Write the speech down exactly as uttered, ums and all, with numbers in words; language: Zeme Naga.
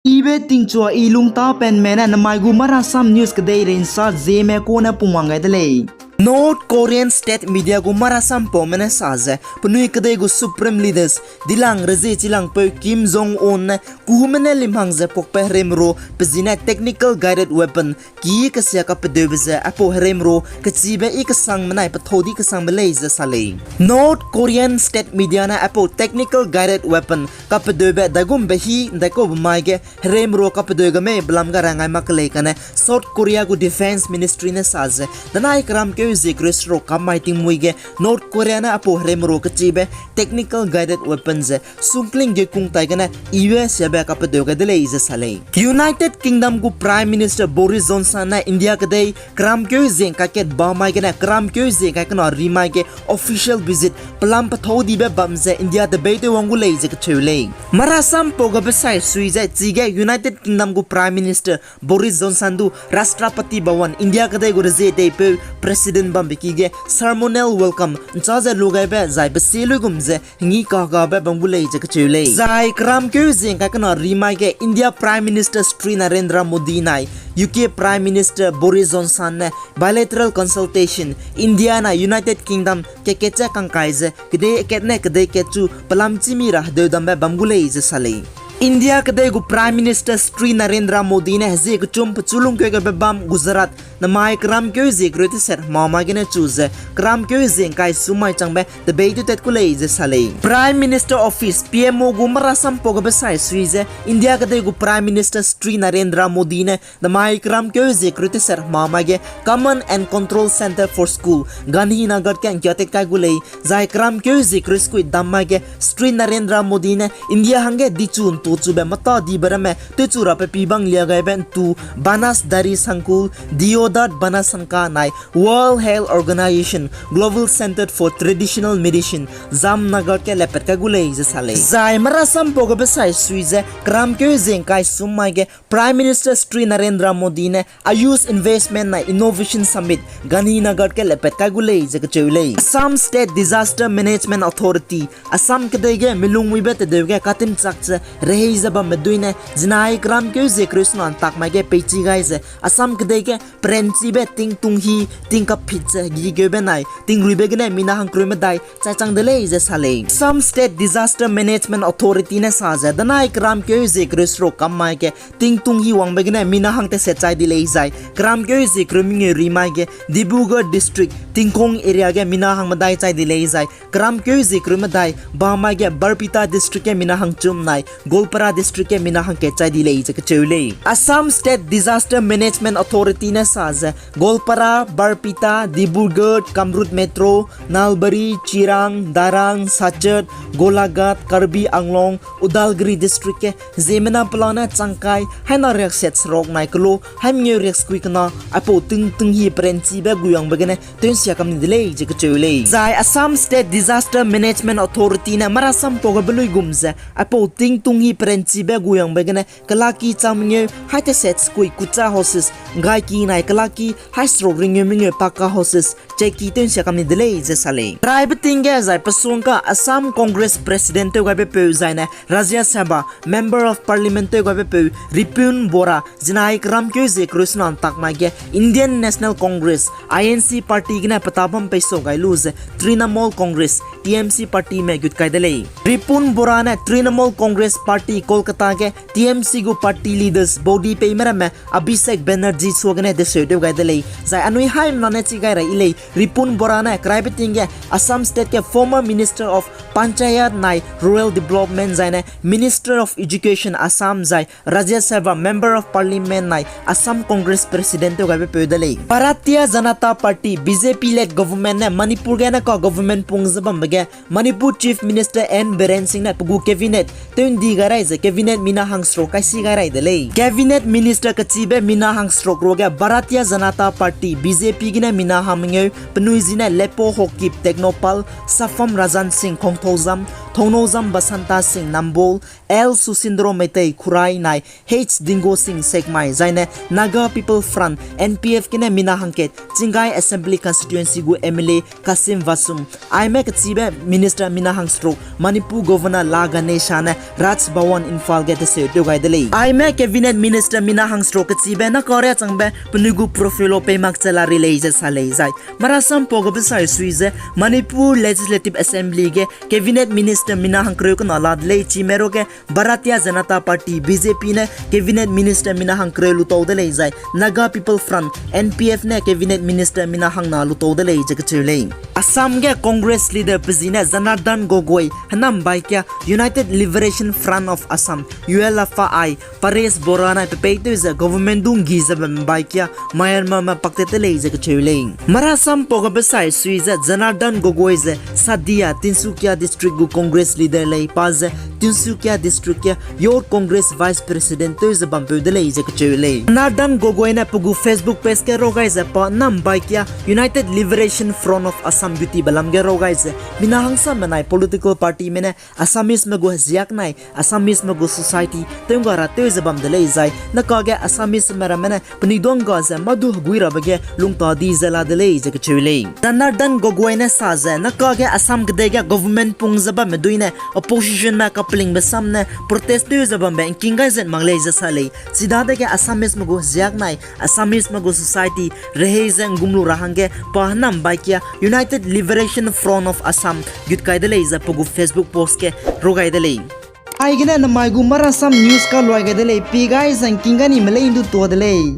Ibe tingchua i lungta penme ne namai gu Marasam News kedeirei nsa Zeme kune pungwang gai de lei. North Korean state media gu Marasam paume ne sa ze, penui kedei gu Supreme Leaders dilang rezie chilangpeu Kim Jong Un ne kuhume ne limhang ze pakpe hereimero pe zi ne technical guided weapon ki kesia kapedeube ze aipau hereimero kechibe i kesangme nai pethau di kesangbe lei ze sa lei. North Korean state media ne aipau technical guided weapon kapedeube daigumbe hi ndaikaube mai ge hereimero kapedeu ga mei belam ga ra ngai mak lei kane South Korea gu Defense Ministry ne sa ze, danai keramkeu zie kereu seruk kam mai tingmui ge North Korea ne aipau hereimero kechibe technical guided weapon ze sungkling ge kung tai gene U S abe kapedeu gai de lei ze sa lei. United Kingdom gu Prime Minister Boris Johnson ne India kedei keramkeu zie ngkai kat ba mai gene keramkeu zie ngkai kena ri mai ge official visit pelam pethau dibe bam ze India tebeitew wang gu lei ze kecheu lei. Marasam pau gabe sai sui ze chige United Kingdom gu Prime Minister Boris Johnson du Rashtrapati Bhavan, India kedei gu rezie deipeu President bambe ki ge ceremonial welcome ncha ze lu gaibe zai besi luigum ze ngi kagabe bam gu lei ze kecheu lei. Zai keramkeu zie ngkai kena ri mai ge India Prime Minister Shri Narendra Modi nai U K Prime Minister Boris Johnson ne bilateral consultation India nai United Kingdom ke kat ze kangkai ze kedei kat ne kedei kat chu pelam chimi ra hedeudambe bam gu lei ze sa lei. India kedei gu Prime Minister Shri Narendra Modi ne hezie kechum pechu lungkeu gabe bam Gujarat namai keramkeu zie kereu teset hema mai gene chu ze keramkeu zie ngkai sum mai changbe tebeitew tat ku lei ze sa lei. Prime Minister Office, P M O gu Marasam pau gabe sai sui ze India kedei gu Prime Minister Shri Narendra Modi ne namai keramkeu zie kereu teset hema mai ge Command and Control Centre for School Gandhinagar ke ngkiatet kai gu lei, zai keramkeu zie kereu sukui dam mai ge Shri Narendra Modi ne India hangge dichu ntu chube mata dibe ramme tewchu rape pi bang lia gaibe ntu Banas Dairy Sankul, Deodat Banasanka nai World Health Organization Global Centre for Traditional Medicine, Jamnagar ke lepat kai gu lei ze sa lei. Zai Marasam pau gabe sai sui ze keramkeu zie ngkai sum mai ge Prime Minister Shri Narendra Modi ne Ayush Investment nai Innovation Summit Gandhinagar ke lepat kai gu lei ze kecheu lei. Assam State Disaster Management Authority, Assam kedei ge milungmuibe tedeu ge katimchak ze rehei ze bamme dui ne zinai keramkeu zie kereu sena ntak mai ge peichi gai ze Assam kedei ge peranchibe tingtung hi tingkaphit ze gikeube nai tingruibe gene mina hangkereu medai chai chang de lei ze sa lei. Assam State Disaster Management Authority ne sa ze danai keramkeu zie kereu seruk kam mai ge tingtung hi wangbe gene mina hang teset chai di lei zai keramkeu zie kereu mengeu ri mai ge Dibrugarh District Tingkhong area ge mina hang medai chai di lei zai keramkeu zie kereu medai ba mai ge Barpeta District ge mina hangchum nai Goalpara District ge mina hangkat chai di lei ze kecheu lei. Assam State Disaster Management Authority ne sa ze Goalpara, Barpeta, Dibrugarh, Kamrup Metro, Nalbari, Chirang, Darrang, Sachar, Golaghat, Karbi Anglong, Udalguri District ge ziemmena pelane changkai haina riakset seruk nai kelo hai mengeu riaksekui kena aipau tingtung hi peranchibe guyangbe gene tewnsia kam ni de lei ze kecheu lei. Zai Assam State Disaster Management Authority ne Marasam pau gabe luigum ze aipau tingtung hi peranchibe guyangbe gene kelaki chang mengeu hai teset sekui kucha houses, ngaiki nai kelaki hai seruk ringeu mengeu paka houses cheki tewnsia kam ni de lei ze sa lei. Raibe ting ge zai pesungka Assam Congress President tewgaibepeu zaine Rajya Sabha Member of Parliament tewgaibepeu Ripun Bora zinai keramkeu zie kereu sena ntak mai ge Indian National Congress, I N C party gene peta bam peisau gai lu ze Trinamool Congress, T M C partyme gut kai de lei. Ripun Bora ne Trinamool Congress Party Kolkata ge T M C gu party leaders body peime ramme Abhishek Banerjee suagene deseu tew gai de lei. Zai anui haimena ne chi gai ra yi lei, Ripun Bora ne keraibe ting ge Assam State ge former Minister of Panchayat nai Rural Development zaine Minister of Education Assam zai Rajya Sabha Member of Parliament nai Assam Congress President tewgaibepeu de lei. Bharatiya Janata Party, B J P led government ne Manipur gene ka government pung ze bambe ge Manipur Chief Minister N Biren Singh ne pe gu cabinet tewndi gai rai ze cabinet mina hang seruk kaisi gai rai de lei. Cabinet Minister kechibe mina hang seruk ruage Bharatiya Janata Party, B J P gene mina hang mengeu penui zine Lepo Haokip Tengnoupal, Sapam Ranjan Singh Khongthoujam, Thongnojam Basanta Singh Nambol, L Susindro Meitei Khurai nai H Dingo Singh Sekmai, zaine Naga People Front, N P F gene mina hangkat Chingkai Assembly Constituency gu M L A Kasim Vasum, aime kechibe Minister mina hangseruk Manipur Governor La Ganesan ne Raj Bhavan Imphal ge teseu tew gai de lei. Aime Cabinet Minister mina hangseruk kechibe na kare changbe penui gu profile pei mak che la ri lei ze sa lei zai. Marasam pau gabe sai sui ze Manipur Legislative Assembly ge Cabinet Minister mina hangkereu kena la de lei, chime ruage Bharatiya Janata Party, B J P ne Cabinet Minister mina hangkereu lutau de lei zai, Naga People Front, N P F ne Cabinet Minister mina hangna lutau de lei ze kecheu lei. Assam ge Congress leader pezine Janardan Gogoi, hena mbaikia United Liberation Front of Assam, U L F I, Paresh Bora nai pepeitew ze government du nggi ze bam mbaikia Myanmar me paktet te lei ze kecheu lei. Marasam pau gabe sai sui ze Janardan Gogoi ze Sadia, Tinsukia District gu Congress leader lei, pa ze Tinsukia District ge Youth Congress Vice President tew ze bampeu de lei ze kecheu lei. Janardan Gogoi ne pe gu Facebook page ge rau gai ze pa na mbaikia United Liberation Front of Assam gu ti belam ge rau gai ze mina hangsame nai political partyme ne Assameseme gu heziak nai Assameseme gu society tew ngga ra tew ze bam de lei zai, na kage Assameseme ramme ne penui duangga ze mâ du hegui rabe ge lungta di ze la de lei ze kecheu lei. Janardan Gogoi ne sa ze na kage Assam kedei ge government pung ze bamme dui ne oppositionme kapelingbe sam ne protest tew ze bambe ngking gai zet mak lei ze sa lei. Chidadege Assameseme gu heziak nai Assameseme gu society rehei ze ngum lu ra hangge pa hena mbaikia United Liberation Front of Assam gut kai de lei ze pe gu Facebook post ge rau gai de lei. Aigene namai gu Marasam News kaluai gai de lei, pi gai ze ngking gai nime lei ndu tua de lei.